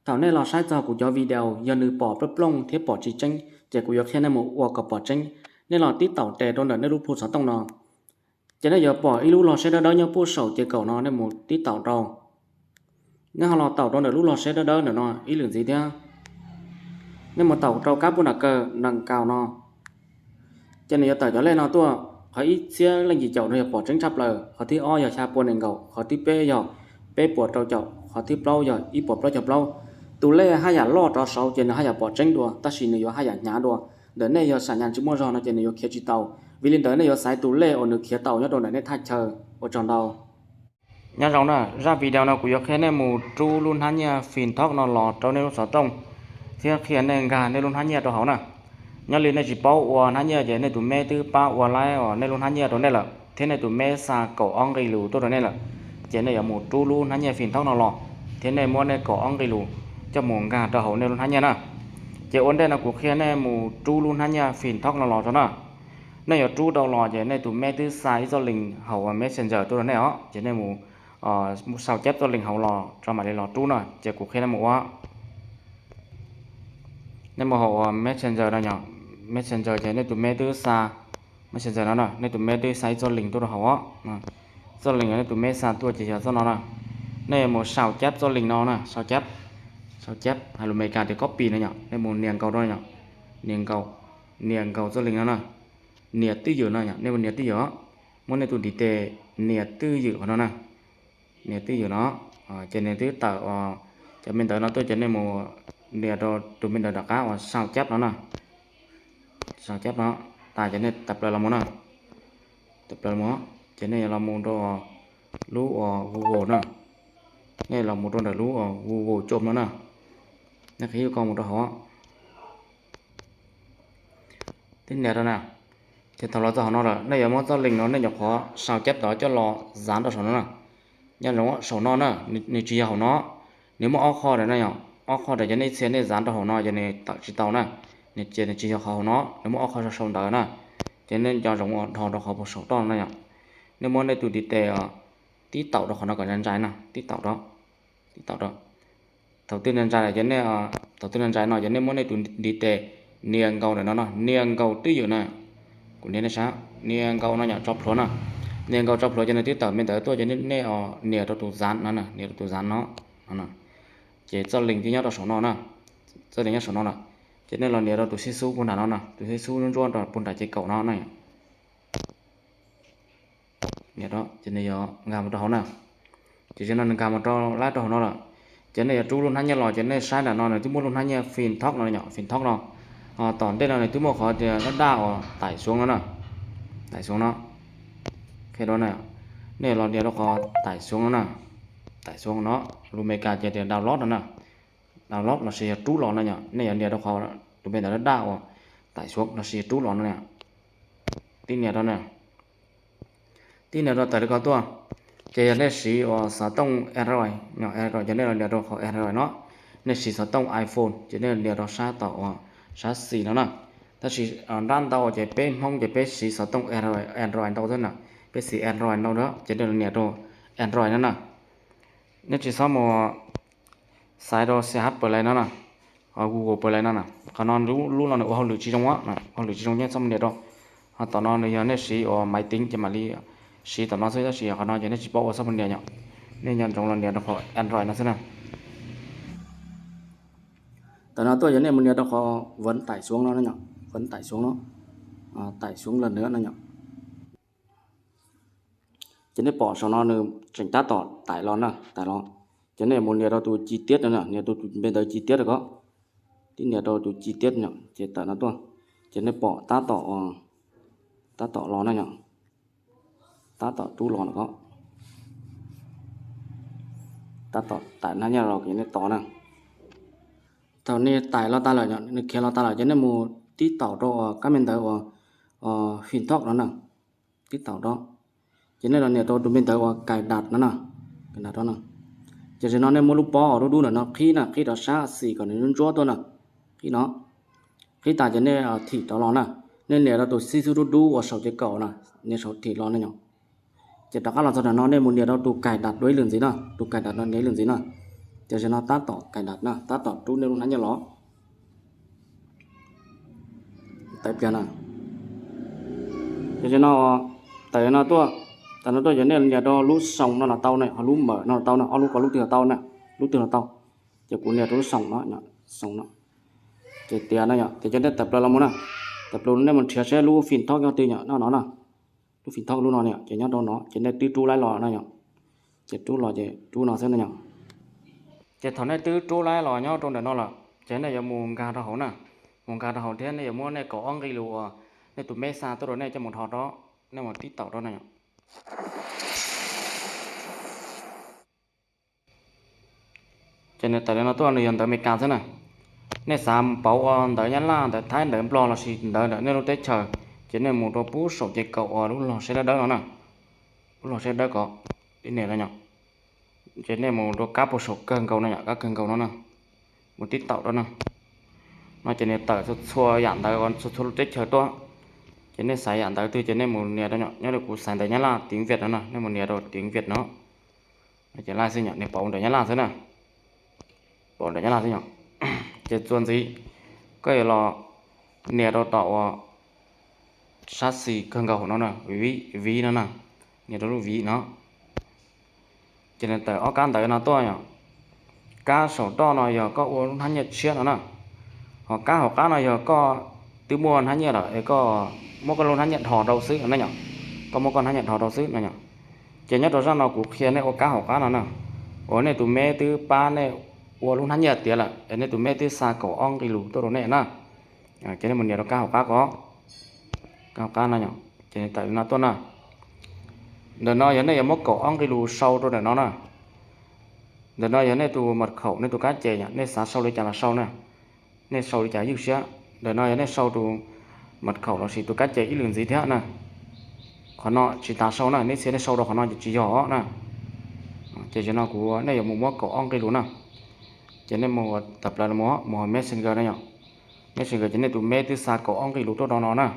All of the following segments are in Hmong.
Thaum nej los saib txog kuv cov video yog nws pom plooj plooj thiab pom tsis tseeb, ces kuv yuav qhia nej mus ua kom pom tseeb. Nej los tib taum tes rau ntawm nej lub phu xov tooj no, ces nej yuav pom ib lub log seb dawb dawb nyob puag saum ces kaum no, nej mus tib taum rau. Nej ho los taum rau ntawm lub log seb dawb dawb ntawm no ib lwm ntxiv thiab. Nej mus taum rau kab puag nram kaw nees nkaus no, ces nws yuav tawm cov lej no tuaj. Qhov ib txhiab leej yim caum no yog pom tseeb tshaj plaws, qhov thib ob yog xya pua nees nkaum, qhov thib peb yog peb puas rau caum, qhov thib plaub yog ib puas plaub caug plaub. Tus lej haj yam loj rov saud ces nws haj yam pom tseeb dua, tab sis nws yuav haj yam hnyav dua. Ntawm nej yog sam nyas tsis muaj zog no ces nws yuav khiav tsis tau. Vim li ntawd nej yuav xaiv tus lej uas nws khiav tau nyob rau ntawm nej thaj chaw. Ua tsaug ntau. Nyob zoo na, zaj video no kuv yuav qhia nej mus rub lub hnab nyiaj Fintox no los rau nej lub xov tooj thiab qhia nej nkag nej lub hnab nyiaj rau hauv na. Nyob li nej tsis paub ua hnab nyiaj ces nej tus meb twb pab ua laib nej lub hnab nyiaj rau nej lawm thiab nej tus meb xa kaum ob nqi lus tuaj rau nej lawm, ces nej yuav mus rub lub hnab nyiaj Fintox no los thiab nej muab nej kaum ob nqi lus coj mus nkag rau hauv nej lub hnab nyiaj na. Ces ua ntej no kuv qhia nej mus rub lub hnab nyiaj Fintox no los tso na. Nej yuav rub rau los ces nej tus meb twb xa ib txoj link hauv Messenger tuaj rau nej os, ces nej mus sau cab txoj link hauv los tso mam li los rub na, ces kuv qhia nej mus ua. Nej mus hauv Messenger no yom, Messenger ces nej tus meb twb xa, Messenger no na, nej tus meb twb xa ib txoj link tuaj rau hauv os. Txoj link uas nej tus meb xa tuaj ces yog txoj no na. Nej yuav mus sau cab txoj link no na, sau cab, sau cab, hais lus Meskas tias copy no yom, nej mus nias nkaus rau yom, nias nkaus, nias nkaus txoj link no na, nias twj ywm no yom, nej mus nias twj ywm os. Muab nej tus ntiv tes nias twj ywm qhov no na, nias twj ywm no, ces nws twb tawm cov me ntawv no tuaj ces nej mus nias rau tus me ntawv nram qab uas sau cab no na, sau cab no, tas ces nej tawm plaws los mus na, tawm plaws los mus, ces nej yuav los mus rau lub uas Google na, nej los mus rau ntawm lub uas Google Chrome no na, nej qhib ko mus rau hauv. Tib nias rau na, ces thaum los txog hauv no lawm nej yuav muab txoj link no nej nyuam qhuav sau cab tod coj los zav rau saum no na. Nyob zoo saum no na, nws tsis yog hauv no, nws muaj ob qho ntawm no yom, ob qho ntawm ces nej txhia nej zav rau hauv no ces nws tawm tsis tau na, nws ces nws tsis yog qhov hauv no, nws muaj ob qho sau sau ntawv na, ces nej nco ntsoov ua dhos rau qhov puag saum toj no yom. Nej muab nej tus ntiv tes tib taum rau qhov no kom ntsais ntsais na, tib taum rau, tib taum rau. Thaum twg ntsais ntsais ces nej, thaum twg ntsais ntsais no ces nej muab nej tus ntiv tes nias nkaus ntawm no no, nias nkaus twj ywm na. Kuv nias nej saib, nias nkaus no yom, tso plhuav na. Nias nkaus tso plhuav ces nws twb tawm me ntawv tuaj ces nej nias rau tus zav no, nias rau tus zav no, ces txoj link twb nyob rau saum no na, txoj link nyob saum no lawm. Ces nej los nias rau tus xib xub puag nram no na, tus xib xub ntsuab ntsuab rau puag nram ces kaum no na. Nias rau ces nws yuav nkag mus rau hauv na. Ces zaum no nws nkag mus rau lab rau hauv no lawm. Ces nej yuav rub lub hnab nyiaj los ces nej saib nram no nws twb muaj lub hnab nyiaj Fintox no yom, Fintox no. Tom ntej no nws twb muaj qhov tias daj daj uas tải xuống no na, tải xuống no. Qhia rau na, nej los nias rau qhov tải xuống no na, tải xuống no, lus Meskas ces tias download no na, download lossis yog rub los no yom, nej yuav nias rau qhov tus me ntawv daj daj uas tải xuống lossis rub los no na. Tib nias rau na, tib nias rau tawm li ko tuaj. Ces yog nej siv uas xov tooj Android, Android ces nej los nias rau qhov Android no. Nej siv xov tooj iPhone ces nej los nias rau sab tom uas sab xis no na. Tab sis nrab ntau ces peb Hmoob ces peb siv xov tooj Android ntau xwb na, peb siv Android ntau na ces nej los nias rau Android no na. Nej tsis txhob mus xaiv rau C H Play no na, Google Play no na, qhov no lub no nws ua hauj lwm tsis zoo, ua hauj lwm tsis zoo nej txhob mus nias rau. Ho tom no nws yog nej siv uas máy tính ces mam li siv tom no xwb, tab sis qhov no ces nej tsis paub ua txhob mus nias yom. Nej nco ntsoov los nias rau qhov Android no xwb na. Tam no tuaj ces nej mus nias rau qhov vẫn tải xuống no, vẫn tải xuống no, tải xuống lần nữa no yom. Ces nej pom saum no nws tseem tab tom tải los na, tải los. Ces nej mus nias rau tus chi tiết no, nias rau tus npe ntawv chi tiết rau ko. Tib nias rau tus chi tiết no ces tawm no tuaj. Ces nej pom tab tom, tab tom los na yom, tab tom rub los no ko. Tab tom tải hnab nyiaj los ces nej tos na. Thaum nws tải los tag lawm, nws khiav los tag lawm ces nej mus tib taum rau kab me ntawv uas Fintox no na, tib taum rau. Ces nej los nias rau tus me ntawv uas cài đặt no na, cài đặt rau no. Ces zaum no nej muab lub pob uas dub dub ntawm no qhib na, qhib rau sab xis kom nws ntsuab tuaj na, qhib no. Qhib tas ces nej thim rov los na, nej nias rau tus xib xub dub dub uas saum ces kaum na, nias saum thim los na yom. Ces rov qab los txog ntawm no nej mus nias rau tus cài đặt dua ib lwm ntxiv na, tus cài đặt no nias ib lwm ntxiv na. Ces tam sim no tab tom cài đặt na, tab tom rub nej lub hnab nyiaj los. Tawm pliag na. Ces tam sim no, tawm no tuaj, tawm no tuaj ces nej nias rau lub xoo no los tau na, ho lub mở no los tau na, ob lub ko lub twg los tau na, lub twg los tau. Ces kuv nias rau lub xoo no, xoo no. Ces tias na yom, tias cov nej tawm plaws los mus na, tawm plaws nej mus nrhiav seb lub phim thoj koj twg yom, no no na. Lub phim thoj lub no na yom, ces nyob rau no ces nej twb rub laib los na yom. Ces rub los ces rub no xwb na yom. Ces thaum nej twb rub laib los nyob rau ntawm no lawm ces nej yuav mus nkag rau hauv na. Mus nkag rau hauv thiab nej yuav muab nej kaum ob nqi lus uas nej tus meb xa tuaj rau nej coj mus dhos rau, nej mus tib taum rau na yom. Ces nws tawm li no tuaj, nws yog ntawv Amelikas xwb na. Nej xav pauv ua ntawv Nyab Laj, ntawv Thaib, ntawv Nplog lossis ntawv ntawm nej lub teb chaws, ces nej mus rau pub saum ces kaum uas lub log seb dawb dawb no na. Lub log seb dawb ko, ib nias no yom. Ces nej mus rau kab puag saum kawg nkaus no yom, kab kawg nkaus no na. Mus tib taum rau na. No ces nws tawm txhua txhua yam ntawv txhua txhua lub teb chaws tuaj. Ces nej xaiv yam ntawv twg ces nej mus nias rau yom, nyob li kuv xaiv ntawv Nyab Laj tiếng Việt no na, nej mus nias rau tiếng Việt no. Ces laij xwb yom, nws pauv ntawv Nyab Laj xwb na. Pauv ntawv Nyab Laj xwb yom. Ces txuas ntxiv, koj yuav los nias rau tom uas sab xis kawg nkaus hauv no na, ví, ví no na. Nias rau lub ví no. Ces nws tawm ob kab ntawv no tuaj yom. Kab saum toj no yog koj ua lub hnab nyiaj tshiab no na. Ho kab hauv qab no yog koj twb muaj hnab nyiaj lawm es koj muab koj lub hnab nyiaj dhos rau xwb na yom. Koj muab koj hnab nyiaj dhos rau xwb no yom. Ces nyob rau zaj no kuv qhia nej ua kab hauv qab no na. Uas nej tus meb twb pab nej ua lub hnab nyiaj tiav lawm es nej tus meb twb xa kaum ob nqi lus tuaj rau nej na. Ces nej mus nias rau kab hauv qab ko, kab hauv qab no yom, ces nws tawm li no tuaj na. Ntawm no yog nej yuav muab kaum ob nqi lus sau rau ntawm no na. Ntawm no yog nej tus mật khẩu, nej tus kab ces yom, nej xav sau li cas los sau na. Nej sau li cas ywj siab. Ntawm no yog nej sau tus mật khẩu lossis tus kab ces ib lwm ntxiv thiab na. Qhov no tsis tas sau na, nej txhia nej sau rau qhov no ces tsis yog os na. Ces tam sim no kuv, nej yuav mus muab kaum ob nqi lus na. Ces nej mus tawm plaws mus, mus hauv Messenger no yom. Messenger ces nej tus meb twb xa kaum ob nqi lus tuaj rau no na.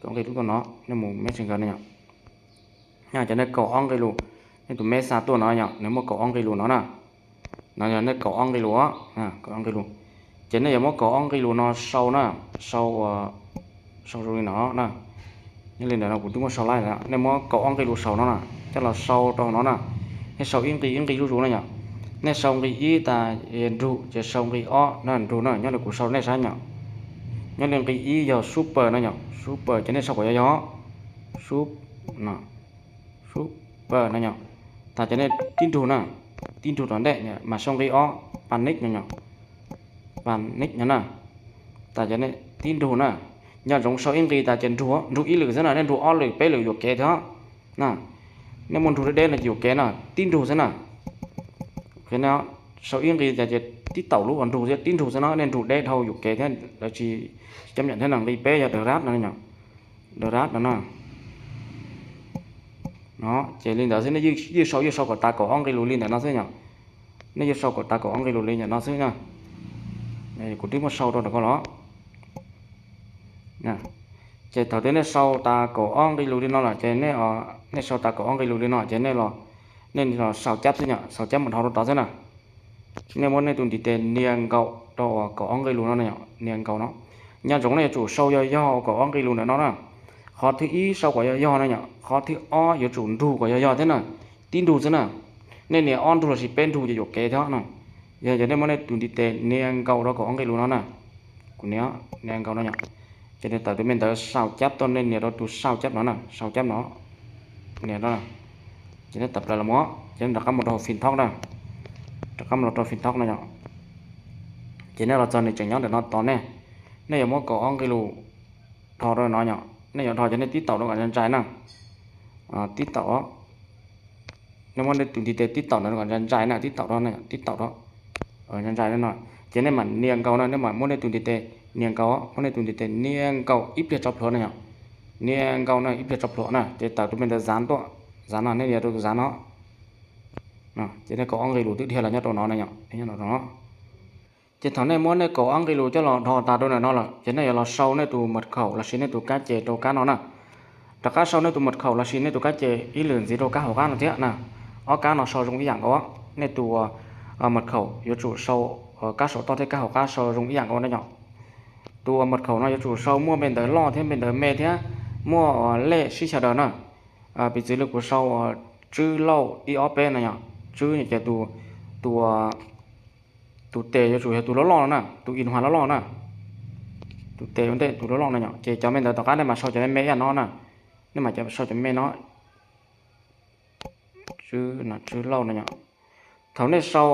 Kaum ob nqi lus tuaj no, nej mus Messenger no yom. Ces nej kaum ob nqi lus, nej tus meb xa tuaj no yom, nws muaj kaum ob nqi lus no na. No yog nej kaum ob nqi lus, kaum ob nqi lus. Ces nej yuav muab kaum ob nqi lus no sau na, sau, sau zoo li no na. Nyob li ntawm no kuv twb muab sau laij lawm, nej muab kaum ob nqi lus saum no na, coj los sau rau hauv no na. Nej sau ib nqi ib nqi zuj zus na yom. Nej sau nqi ib tas nrug, ces sau nqi ob na, nrug na, nyob li kuv sau nej saib yom. Nyob li nqi ib yog super no yom, super ces nej sau kom yog yog, su, super no yom. Tas ces nej tib nrug na, tib nrug tom ntej mas sau nqi ob, panic no yom, panic no na. Tas ces nej tib nrug na, nco ntsoov sau ib nqi tas ces nrug, nrug ib lwm xwb na, nej nrug ob lwm peb lwm yuam kev thiab na. Nej muaj nrug deb deb no ces yuam kev na, tib nrug xwb na. Sau ib nqi tas ces tib taum lub uas nrug thiab, tib nrug xwb no, nej nrug deb dhau yuam kev thiab lawv tsis coj nyam thiab na. Nqi peb yog dab rab no, dab rab no na. No ces li ntawd xwb, nej ywj sau, ywj sau kom tas kaum ob nqi lus li ntawm no xwb yom. Nej ywj sau kom tas kaum ob nqi lus li ntawm no xwb na. Kuv twb muab sau rau ntawm ko los. Ces thaum twg nej sau tas kaum ob nqi lus li no lawm ces nej sau tas kaum ob nqi lus li no ces nej los, nej los sau cab xwb yom, sau cab mus dhau rau tod xwb na. Nej muab nej tus ntiv tes nias nkaus rau uas kaum ob nqi lus no na yom, nias nkaus no. Nco ntsoov nej yuav tsum sau yog yog kaum ob nqi lus ntawm no na. Qhov thib ib sau kom yog yog na yom, qhov thib ob yuav tsum nrug kom yog yog thiab na. Tib nrug xwb na. Nej nias ob nrug lossis peb nrug ces yuam kev thiab na. Yog, yog nej muab nej tus ntiv tes nias nkaus rau kaum ob nqi lus no na. Kuv nias, nias nkaus no yom. Ces nws tawm tus me ntawv sau cab tuaj, nej nias rau tus sau cab no na, sau cab no. Nias no. Ces nej tawm plaws los mus, ces nej rov qab mus rau hauv phim thoj na. Rov qab mus los rau phim thoj no yom. Ces nej los txog nws tseem nyob ntawm no tos nej. Nej yuav muab kaum ob nqi lus dhos rau no yom. Nej yuav dhos ces nej tib taum rau kom ntsais ntsais na. Tib taum, nej muab nej tus ntiv tes tib taum ntawd kom ntsais ntsais na, tib taum rau, tib taum rau, ntsais ntsais no. Ces nej mam nias nkaus na, nej mam muab nej tus ntiv tes nias nkaus, muab nej tus ntiv tes nias nkaus ib pliag tso plhuav na yom. Nias nkaus na, ib pliag tso plhuav na, ces tawm tus me ntawv zav tuaj, zav no, nej nias rau tus zav no. Ces nej kaum ob nqi lus twb dhia los nyob rau no na yom, nyob rau no. Ces thaum nej muab nej kaum ob nqi lus coj los dhos tas rau ntawm no lawm ces nej yuav los sau nej tus mật khẩu lossis nej tus kab ces rau kab no na. Rov qab sau nej tus mật khẩu lossis nej tus kab ces ib lwm ntxiv rau kab hauv qab no thiab na. Ob kab no sau zoo ib yam nkaus. Nej tus mật khẩu yuav tsum sau, kab saum toj thiab kab hauv qab sau zoo ib yam nkaus na yom. Tus mật khẩu no yuav tsum sau muaj npe ntawv loj thiab npe ntawv me thiab muaj lej sib xyaw daws na. Piv txwv li kuv sau Tswb Lauj ib ob peb no yom, Tswb ces tus, tus tes yuav tsum yog tus loj loj no na, tus ib nua loj loj na, tus tes ua ntej tus loj loj no yom. Ces cov me ntawv tom qab nej mam sau cov me me ib yam no na, nej mam sau cov me me no. Tswb Lauj no yom. Thaum nej sau,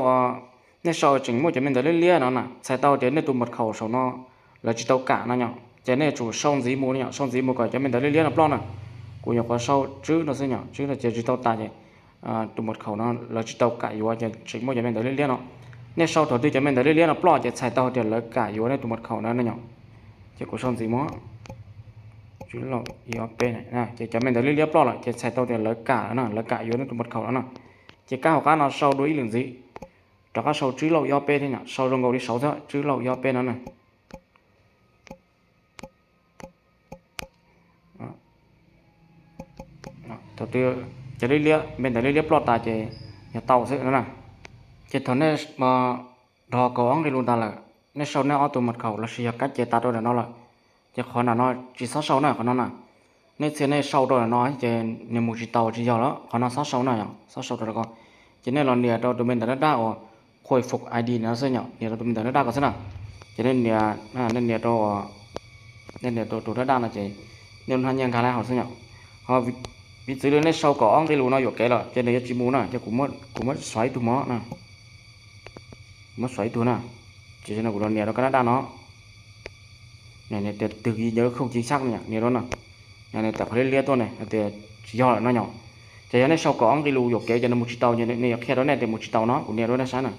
nej sau tseem muaj cov me ntawv liab liab no na, txhais tau tias nej tus mật khẩu saum no lawv tsis tau kam no yom, ces nej yuav tsum sau ntxiv mus no yom, sau ntxiv mus kom cov me ntawv liab liab no ploj na. Kuv nyuam qhuav sau Tswb no xwb yom, Tswb no ces tsis tau tas ces tus mật khẩu no lawv tsis tau kam yuav ces tseem muaj cov me ntawv liab liab no. Nej sau thaum twg cov me ntawv liab liab no ploj ces txhais tau tias lawv kam yuav nej tus mật khẩu no na yom. Ces kuv sau ntxiv mus, Tswb Lauj ib ob peb, ces cov me ntawv liab liab ploj lawm ces txhais tau tias lawv kam na, lawv kam yuav nej tus mật khẩu no na. Ces kab hauv qab no sau dua ib lwm ntxiv, rov qab sau Tswb Lauj ib ob peb thiab yom, sau zoo nkaus li saud xwb, Tswb Lauj ib ob peb no na. Thaum twg cov liab liab, npe ntawv liab liab ploj tas ces yog tau xwb no na. Ces thaum nej dhos kaum ob nqi lus tas lawm, nej sau nej ob tug mật khẩu lossis yog kab ce tas rau ntawm no lawm, ces qhov nram no tsis txhob sau na, qhov no na. Nej txhia nej sau rau ntawm no ces nws mus tsis tau tsis yog lawm, qhov no txhob sau na yom, txhob sau rau ko. Ces nej los nias rau tus me ntawv daj daj uas khôi phục I D no xwb yom, nias rau tus me ntawv daj daj ko xwb na. Ces nej nias, nej nias rau, nej nias rau tus daj daj no ces nej lub hnab nyiaj nkag laib hauv xwb yom. Ho piv txwv li nej sau kaum ob nqi lus no yuam kev lawm ces nws yuav tsis mus na, ces kuv muab xuav ib tug mov na, muab xuav ib tug na. Ces no kuv los nias rau kab daj daj no, nias tias twg yog không chính xác no, nias rau no, nias tawm qhov liab liab tuaj ne hais tias tsis yog lawm no yom. Ces yog nej sau kaum ob nqi lus yuam kev ces nws mus tsis tau, ces nws yuav qhia rau nej tias mus tsis tau no, kuv nias rau nej saib na.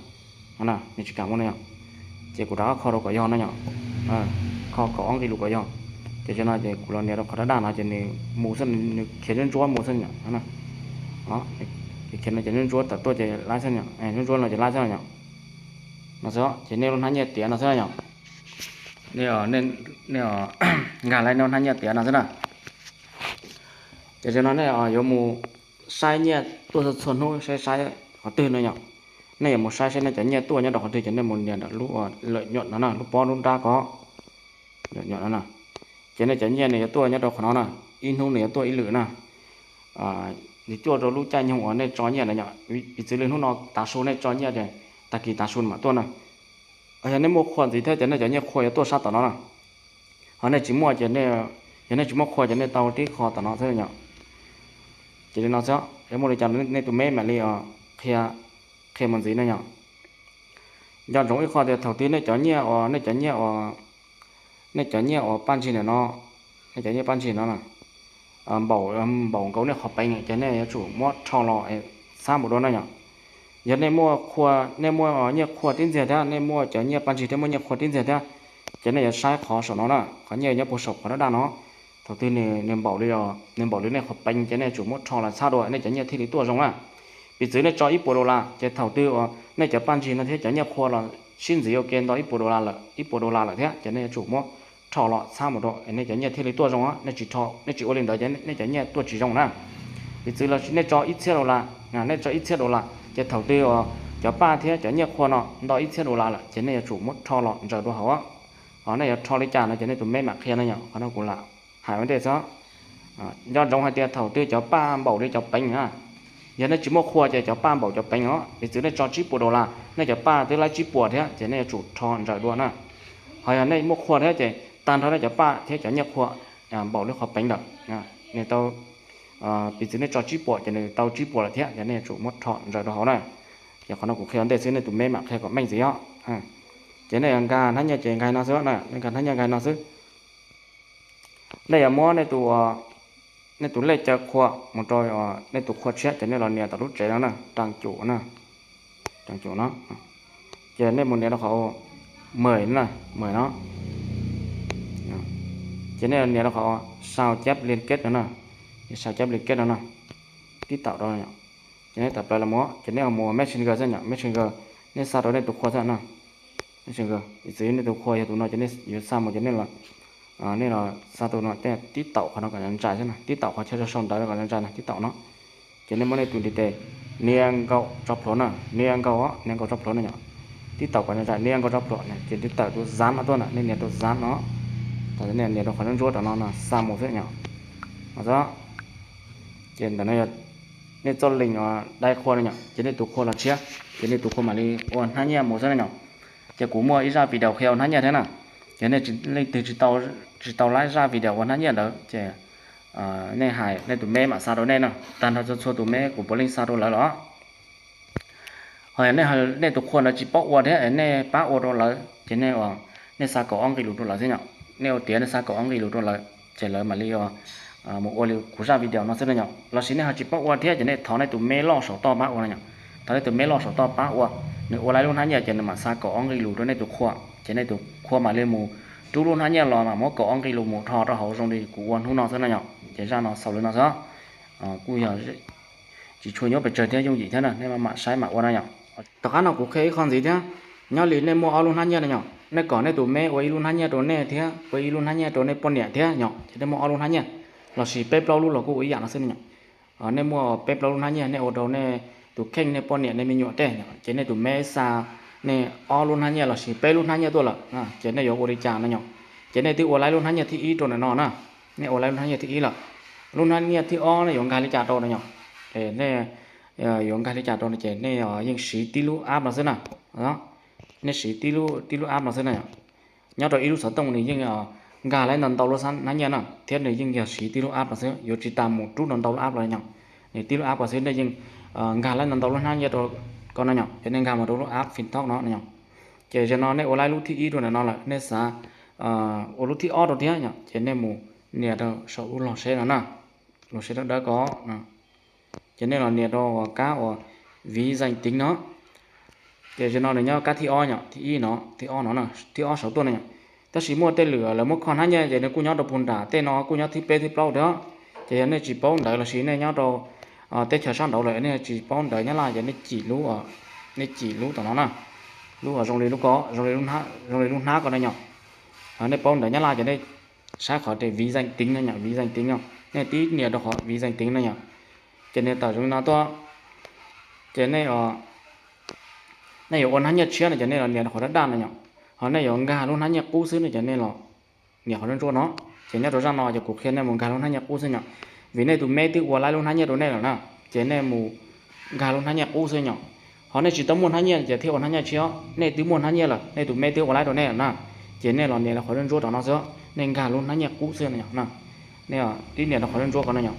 Nws tsis kam mus no yom. Ces kuv rov qab kho rau kom yog no yom, kho kaum ob nqi lus kom yog. Ces no ces kuv los nias rau qhov daj daj no ces nws mus xwb, nws khiav ntsuab ntsuab mus xwb yom. Khiav no ces ntsuab ntsuab tawm tuaj ces laib xwb, ntsuab ntsuab no ces laib xwb yom. No xwb, ces nej lub hnab nyiaj tiav no xwb yom. Nej nkag laib nej lub hnab nyiaj tiav no xwb na. Ces no nej yuav mus saib nyiaj tuaj txhua txhua hnub, saib saib qhov twg no yom. Nej yuav mus saib saib nej cov nyiaj tuaj nyob rau qhov twg ces nej mus nias ntawm lub lợi nhuận no na, lub pob lub nrab ko, lợi nhuận no na. Ces nej cov nyiaj nws yuav tuaj nyob rau qhov no na, ib hnub nws yuav tuaj ib lwm na. Nws tuaj rau lub caij nyoog uas nej tso nyiaj na yom. Piv txwv li hnub no tav su nej tso nyiaj ces tag kis tav su mam tuaj na. Yog nej muaj qhua ntxiv thiab ces nej cov nyiaj qhua yuav tuaj sab tom no na. Ho nej tsis muaj ces, yog nej tsis muaj qhua ces nej tau tib qho tom no xwb yom. Ces li no xwb, yog muaj li cas nej tus meb mam li qhia, qhia mus ntxiv na yom. Nco ntsoov ib qho tias thaum twg nej cov nyiaj uas, nej cov nyiaj uas, nej cov nyiaj uas paj ntsig ntawm no, nej cov nyiaj paj ntsig no na, npaum, npaum nkaus nej qhov peev ces nej yuav tsum muab rho los txhab npaum dua na yom. Yog nej muaj qhua, nej muaj nyiaj qhua tib ntxiag thiab, nej muaj cov nyiaj paj ntsig thiab muaj nyiaj qhua tib ntxiag thiab, ces nej yuav saib qhov saum no na, qhov nyiaj nyob puag saum qhov daj daj no. Thaum twg nws npaum li, nws npaum li nej qhov peev ces nej yuav tsum muab rho los txhab dua nej cov nyiaj thiaj li tuaj zoo na. Piv txwv nej tso ib puas dollar ces thaum twg uas nej cov paj ntsig no thiab cov nyiaj qhua los sib ntxiv ua ke nto ib puas dollar lawm, ib puas dollar lawm thiab ces nej yuav tsum muab rho los txhab mus rau nej cov nyiaj thiaj li tuaj zoo. Nej tsis rho, nej tsis ua li ntawd ces nej cov nyiaj tuaj tsis zoo na. Piv txwv los nej tso ib txhiab dollar, nej tso ib txhiab dollar ces thaum twg uas cov paj thiab cov nyiaj qhua no nto ib txhiab dollar lawm ces nej yuav tsum muab rho los ntsaws dua hauv. Ho nej yuav rho li cas no ces nej tus meb mam qhia na yom, qhov no kuv lam hais ua ntej xwb. Nco ntsoov hais tias thaum twg cov paj npaum li cov peev na, yog nej tsis muaj qhua ces cov paj npaum cov peev os. Piv txwv nej tso tsib puas dollar, nej cov paj twb laib tsib puas thiab ces nej yuav tsum rho ntsaws dua na. Ho yog nej muaj qhua thiab ces tag nrho nej cov paj thiab cov nyiaj qhua npaum li qhov peev lawm, nws tau, piv txwv nej tso tsib puas ces nws tau tsib puas lawm thiab ces nej yuav tsum muab rho ntsaws rau hauv na. Ces qhov no kuv qhia ua ntej xwb, nej tus meb mam qhia kom meej ntxiv os. Ces nej nkag hnab nyiaj ces nkag no xwb na, nej nkag hnab nyiaj nkag no xwb. Nej yuav muab nej tus, nej tus lej caw qhua mus rau nej tus qhua tshiab ces nej los nias tom lub tsev no na, trang chủ na, trang chủ no. Ces nej mus nias rau qhov mời na, mời no. Ces nej los nias rau qhov sao chép liên kết no na, sao chép liên kết no na, tib taum rau. Ces nej tawm plaws los mus ces nej mus Messenger xwb yom, Messenger, nej xa rau nej tus qhua xwb na. Messenger, piv txwv nej tus qhua yog tus no ces nej yuav xa mus ces nej los, nej los xa tus no, tib taum qhov no kom ntsais xwb na, tib taum qhov chaw sau ntawv no kom ntsais na, tib taum no. Ces nej muab nej tus ntiv tes nias nkaus tso plhuav na, nias nkaus, nias nkaus tso plhuav na yom. Tib tawm kom nws zam nias nkaus tso plhuav, ces tib tawm tus zam no tuaj na, nej nias tus zam no. Thaum nej nias rau qhov ntsuab ntsuab rau no no xa mus xwb yom. Ces ntawm no yog nej txoj link dai qhua no yom, ces nej tus qhua los tshiab, ces nej tus qhua mam li ua hnab nyiaj mus xwb na yom. Ces kuv muaj ib zaj video qhia ua hnab nyiaj thiab na. Ces nej leej twg tsis tau laib zaj video ua hnab nyiaj ntawd ces nej hais nej tus mail mam xa rau nej na, tag nrho txhua txhua tus mail kuv puav leej xa rau lawv los. Ho yog nej tus qhua ntawd tsis paub ua thiab nej pab ua rau lawv ces nej, nej xa kaum ob nqi lus rau lawv xwb yom. Nej ua tiav nej xa kaum ob nqi lus rau lawv, ces lawv mam li mus ua li kuv zaj video no xwb na yom. Los sis nej ho tsis paub ua thiab ces nej thov nej tus mail loj saum toj pab ua no yom. Thov nej tus mail loj saum toj pab ua, nws ua laib lub hnab nyiaj ces nws mam xa kaum ob nqi lus rau nej tus qhua, ces nej tus qhua mam li mus rub lub hnab nyiaj los mam muab kaum ob nqi lus mus rho rau hauv zoo li kuv ua hnub no xwb na yom. Ces zaj no xaus li no xwb. Kuj yog tsis tshua nyuaj pes tsawg thiab yooj yim thiab na, nej mam saib mam ua na yom. Tom qab no kuv qhia ib qho ntxiv thiab, nyob li nej muaj ob lub hnab nyiaj no yom, nej kom nej tus mail ua ib lub hnab nyiaj rau nej thiab ua ib lub hnab nyiaj rau nej poj niam thiab yom, ces nej muaj ob lub hnab nyiaj, los sis peb plaub lub los kuj ua ib yam no xwb yom. Nej muaj peb plaub lub hnab nyiaj nej ua rau nej tus kheej nej poj niam nej me nyuam tej yom, ces nej tus mail xa nej ob lub hnab nyiaj los sis peb lub hnab nyiaj tuaj lawm, ces nej yuav ua li cas no yom. Ces nej twb ua laib lub hnab nyiaj thib ib rau ntawm no na, nej ua laib lub hnab nyiaj thib ib lawm, lub hnab nyiaj thib ob nej yuav nkag li cas rau no yom. Es nej yuav nkag li cas rau no ces nej yeej siv tib lub app no xwb na. Nej siv tib lub app no xwb na yom. Nyob rau ib lub xov tooj nws yeej nkag laib ntau ntau lub hnab nyiaj na, thiab nws yeej yog siv tib lub app no xwb, yuav tsis tas mus rub ntau ntau lub app los yom. Nws tib lub app ko xwb nej yeej nkag laib ntau ntau lub hnab nyiaj rau ko no yom, ces nej nkag mus rau lub app FinTok no no yom. Ces zaum no nej ua laib lub thib ib rau ntawm no lawm, nej xav ua lub thib ob rau thiab yom, ces nej mus nias rau saum lub log seb no na, log seb dawb dawb ko. Ces nej los nias rau kab uas ví danh tính no. Ces zaum no nws nyob kab thib ob yom, thib ib no, thib ob no, thib ob saum tuaj no yom. Tab sis muaj tej lwm lawv muab kho hnab nyiaj ces nws kuj nyob rau puag nram, tej no kuj nyob thib peb thib plaub thiab. Ces yog nej tsis paub ntawv los sis nej nyob rau teb chaws sab nraud lawm nej tsis paub ntawv Nyab Laj ces nej cim lub, nej cim lub tom no na, lub zoo li lub ko, zoo li lub hnab ko no yom. Nej paub ntawv Nyab Laj ces nej saib qhov tias ví danh tính no yom, ví danh tính no, nej tib nias rau qhov ví danh tính no yom. Ces nws tawm zoo li no tuaj, ces nej, nej yuav ua hnab nyiaj tshiab no ces nej los nias rau qhov daj daj no yom. Ho nej yuav nkag lub hnab nyiaj qub xwb no ces nej los nias qhov ntsuab ntsuab no. Ces nyob rau zaj no ces kuv qhia nej mus nkag lub hnab nyiaj qub xwb yom. Vim nej tus mail twb ua laib lub hnab nyiaj rau nej lawm na, ces nej mus nkag lub hnab nyiaj qub xwb yom. Ho nej tsis tau muaj hnab nyiaj ces thiaj ua hnab nyiaj tshiab, nej twb muaj hnab nyiaj lawm, nej tus mail twb ua laib rau nej lawm na, ces nej los nias rau qhov ntsuab ntsuab rau no xwb, nej nkag lub hnab nyiaj qub xwb no yom. Nej tib nias rau qhov ntsuab ntsuab ko no yom,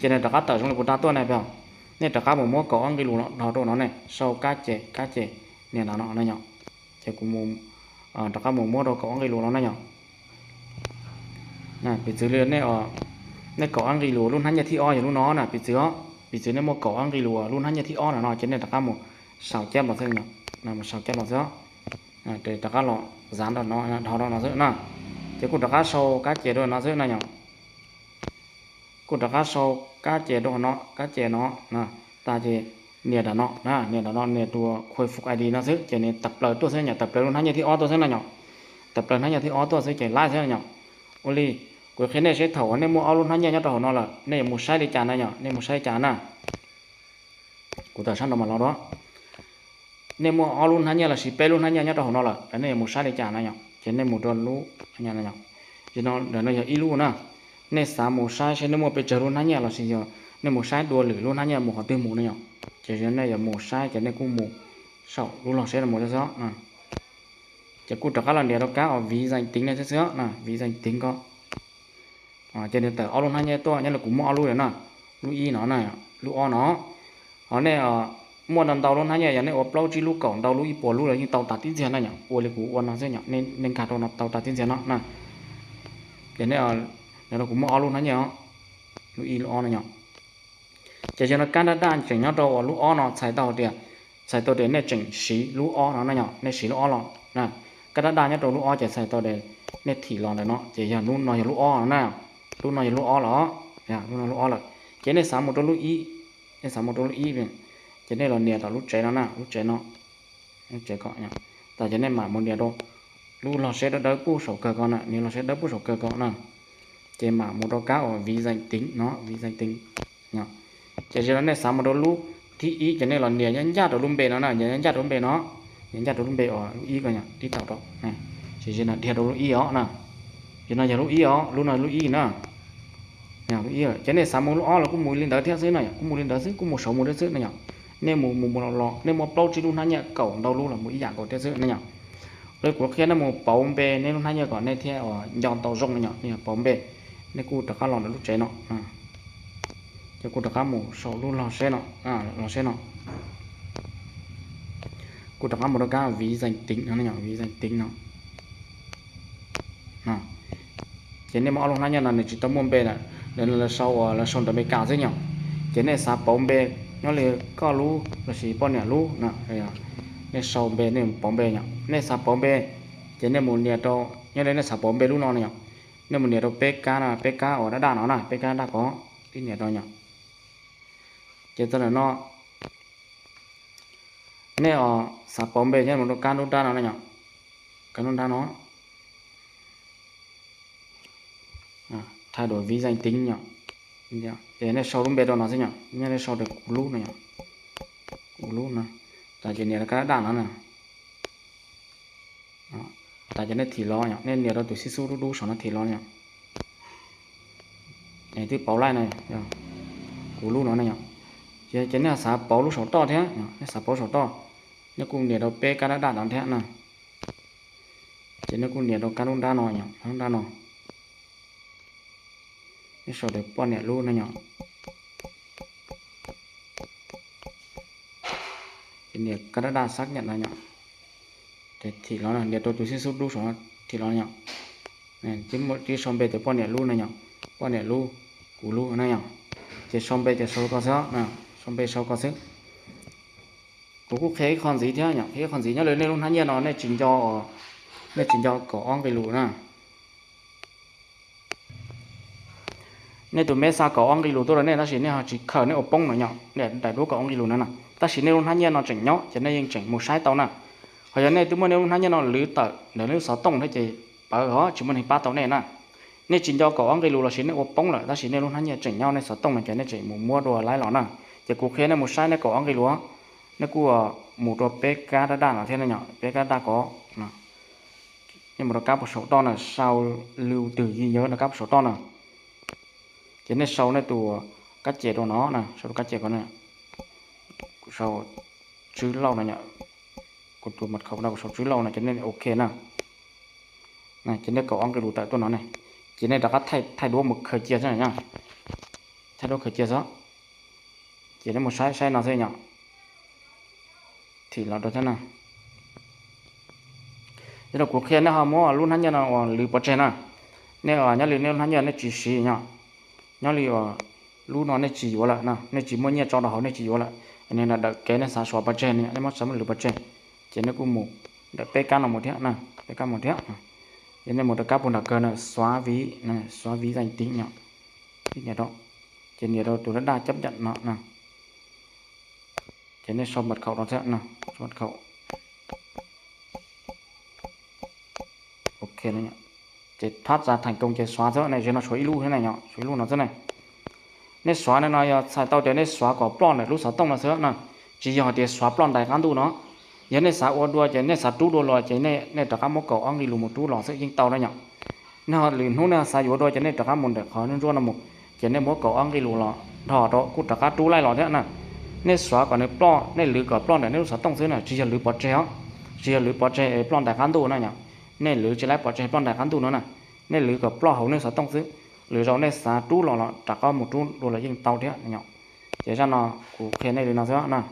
ces nws rov qab tawm zoo li puas tag tuaj ne peb. Nej rov qab mus muab kaum ob nqi lus no dhos rau no ne, sau kab ces kab ces nias ntawm no no yom. Ces kuv rov qab mus muab rau kaum ob nqi lus no na yom. Piv txwv li nej, nej kaum ob nqi lus lub hnab nyiaj thib ob yog lub no na, piv txwv, piv txwv nej muaj kaum ob nqi lus lub hnab nyiaj thib ob no no ces nej rov qab mus sau cab los xwb, mus sau cab los xwb. Rov qab los zav rau no, dhos rau no xwb na. Ces kuj rov qab sau kab ces rau no xwb na yom. Kuj rov qab sau kab ces rau no, kab ces no, tag ces nias nram no, nias nram no nias tus khôi phục ID no xwb ces nws tawm plaws tuaj xwb yom, tawm plaws lub hnab nyiaj thib ob tuaj xwb na yom. Tawm plaws hnab nyiaj thib ob tuaj xwb ces laib xwb na yom. Ua li, kuv qhia nej seb thaum uas nej muaj ob lub hnab nyiaj nyob rau hauv no lawm nej yuav mus saib li cas na yom, nej mus saib li cas na. Kuv tawm sab nraud mas los rau, nej muaj ob lub hnab nyiaj los sis peb lub hnab nyiaj nyob rau hauv no lawm, nej yuav mus saib li cas na yom, ces nej mus rau lub, no, ntawm no yog ib lub na. Nej xav mus saib seb nej muaj pes tsawg lub hnab nyiaj los sis yog nej mus saib dua lwm lub hnab nyiaj mus qhov twg mus no yom. Ces nej yuav mus saib ces nej kuj mus saum lub log seb no mus xwb xwb. Ces kuj rov qab los nias rau kab uas ví danh tính no xwb xwb, ví danh tính ko. Ces nws tawm ob lub hnab nyiaj tuaj, nyob li kuv muaj ob lub na, lub ib no, lub ob no. Ho nej muaj ntau ntau lub hnab nyiaj, yog nej ua plaub tsib lub kaum ntau lub ib puas lub los yeej tau tas tib ntxiag na yom, ua li kuv ua no xwb yom, nej nkag rau no tau tas tib ntxiag no na. Ces nej, kuv muaj ob lub hnab nyiaj, lub ib lub ob no yom. Ces yog no kab daj daj tseem nyob rau uas lub ob no txhais tau tias, txhais tau tias nej tseem siv lub ob no na yom, nej siv lub ob los na. Kab daj daj nyob rau lub ob ces txhais tau tias nej thim los ntawm no ces yog lub no yog lub ob no na. Lub no yog lub ob los, lub no lub ob lawm. Ces nej xav mus rau lub ib, nej xav mus rau lub ib, ces nej los nias tom lub tsev no na, lub tsev no, lub tsev ko. Tas ces nej mam mus nias rau lub log seb dawb dawb pub saum kawg ko na, nias log seb dawb pub saum kawg ko na. Ces mam mus rau kab uas ví danh tính no, ví danh tính no. Ces zaum no nej xav mus rau lub thib ib ces nej los nias nyob ncaj rau lub npe no na, nias nyob ncaj rau lub npe no, nias ncaj rau lub npe uas lub ib ko, tib tau rau, ces zaum no dhia rau lub ib os na. Zaum no yog lub ib os, lub no lub ib na. Ces nej xav mus lub ob los kuj mus li ntawd thiab xwb na yom, kuj mus li ntawd xwb, kuj mus saud mus thiab xwb na yom. Nej mus mus mus los los nej muaj plaub tsib lub hnab nyiaj kaum ntau lub los mus ib yam nkaus thiab xwb na yom. Los kuv qhia nej mus pauv npe nej lub hnab nyiaj kom nej thiaj nco tau zoo na yom, nej yog pauv npe, nej kuj rov qab los ntawm lub tsev no, ces kuj rov qab mus saum lub log seb no, los seb no, kuj rov qab mus rau kab ví danh tính no, ví danh tính no. Ces nej muaj ob lub hnab nyiaj no nws tsis tau muaj npe lawm, lawv sau, lawv sau ntawv Amelikas xwb yom. Ces nej xav pauv npe nyob li koj lub lossis poj niam lub no, nej sau npe, nej pauv npe yom. Nej xav pauv npe ces nej mus nias rau, nyob li nej xav pauv npe lub no na yom, nej mus nias rau peb kab no, peb kab uas daj daj no na, peb kab daj daj ko, tib nias rau yom. Ces txog ntawm no, nej xav pauv npe nyob mus rau kab nruab nrab no na yom, kab nruab nrab no, thay đổi ví danh tính yom. Ces nej sau lub npe rau no xwb yom, nej sau tias kuv lub no yom, kuv lub no, tas ces nias rau kab daj daj no na. Tas ces nej thim los yom, nej nias rau tus xib xub dub dub saum no thim los yom. Twb pauv laij no, kuv lub no na yom. Ces, ces nej xav pauv lub saum toj thiab, nej xav pauv saum toj, nej kuj nias rau peb kab daj daj no thiab na. Ces nej kuj nias rau kab nruab nrab no yom, nruab nrab no. Nej sau tias poj niam lub no yom. Ces nias kab daj daj xác nhận no yom. Ces thim los, nias rau tus xib xub dub saum no thim los yom. Twb sau npe tias poj niam lub no yom, poj niam lub, kuv lub na yom. Ces sau npe ces sau ko xwb, sau npe sau ko xwb. Kuv kuj qhia ib qho ntxiv thiab yom, qhia ib qho ntxiv nyob li nej lub hnab nyiaj no nej tsis nco, nej tsis nco kaum ob nqe lus na. Nej tus meb xa kaum ob nqe lus tuaj rau nej tab sis nej ho tsis khaws, nej ua poob no yom, daim duab kaum ob nqe lus no na. Tab sis nej lub hnab nyiaj no tseem nyob ces nej yeej tseem mus saib tau na. Ho yog nej twb muab nej lub hnab nyiaj no lwv tawm ntawm nej lub xov tooj thiab ces pawv, ho tsis muaj neeg pab tau nej na. Nej tsis nco kaum ob nqe lus lossis nej ua poob lawm tab sis nej lub hnab nyiaj tseem nyob nej xov tooj no ces nej tseem mus muab dua laib los na. Ces kuv qhia nej mus saib nej kaum ob nqe lus, nej kuj mus rau peb kab daj daj no thiab na yom, peb kab daj ko. Nej mus rau kab puag saum toj na, sau lưu từ ghi nhớ rau kab puag saum toj na. Ces nej sau nej tus kab ces rau no na, sau tus kab ces ko na, sau tswb lauj no yom, kuv tus mật khẩu no kuv sau tswb lauj no ces nej ok na. Ces nej kaum ob nqe lus tawm tuaj no ne, ces nej rov qab thaij duab mus khaws cia xwb na, thaij duab khaws cia xwb. Ces nej mus saib saib no xwb yom, thim los rau thiab na. Yog li kuv qhia nej ho muab lub hnab nyiaj no uas lwv pov tseg na. Nej nyob li nej lub hnab nyiaj nej tsis siv yom, nyob li lub no nej tsis yuav lawm na, nej tsis muaj nyiaj tso rau hauv nej tsis yuav lawm, nej dawm kev nej xav suav pov tseg, nej muab xav muab lwv pov tseg, ces nej kuj mus ntawm peb kab no mus thiab na, peb kab mus thiab. Ces nej mus rau kab puag nram kawg na, xóa ví, xóa ví danh tính yom, nias rau, ces nias rau tus daj daj chấp nhận no na. Ces nej sau mật khẩu no thiab, sau mật khẩu. Ok, ces thoát ra thành công ces xóa xwb ne, ze no tshuav ib lub thiab ne, tshuav ib lub no xwb ne. Nej xóa no yog txhais tau tias nej xóa kom ploj ntawm lub xov tooj no xwb na, tsis yog tias xóa ploj ntais qab ntuj no. Yog nej xav ua dua ces nej xav rub dua los ces nej rov qab muab kaum ob nqe lus mus rub los xwb yeej tau na yom. Nej ho lwm hnub nej xav yuav dua ces nej rov qab mus ntawm qhov ntsuab no mus, ces nej muab kaum ob nqe lus los dhos rau kuj rov qab rub laij los thiab na. Nej xóa kom nws ploj, nej lwv kom ploj ntawm nej lub xov tooj xwb na, tsis yog lwv pov tseg os, tsis yog lwv pov tseg ploj ntais qab ntuj na yom. Nej lwv tsis laib pov tseg ploj ntais qab ntuj no na, nej lwv kom ploj hauv nej xov tooj xwb. Lwm zaus nej xav rub los los rov qab mus rub dua los yeej tau thiab yom. Ces zaj no kuv qhia nej li no xwb na.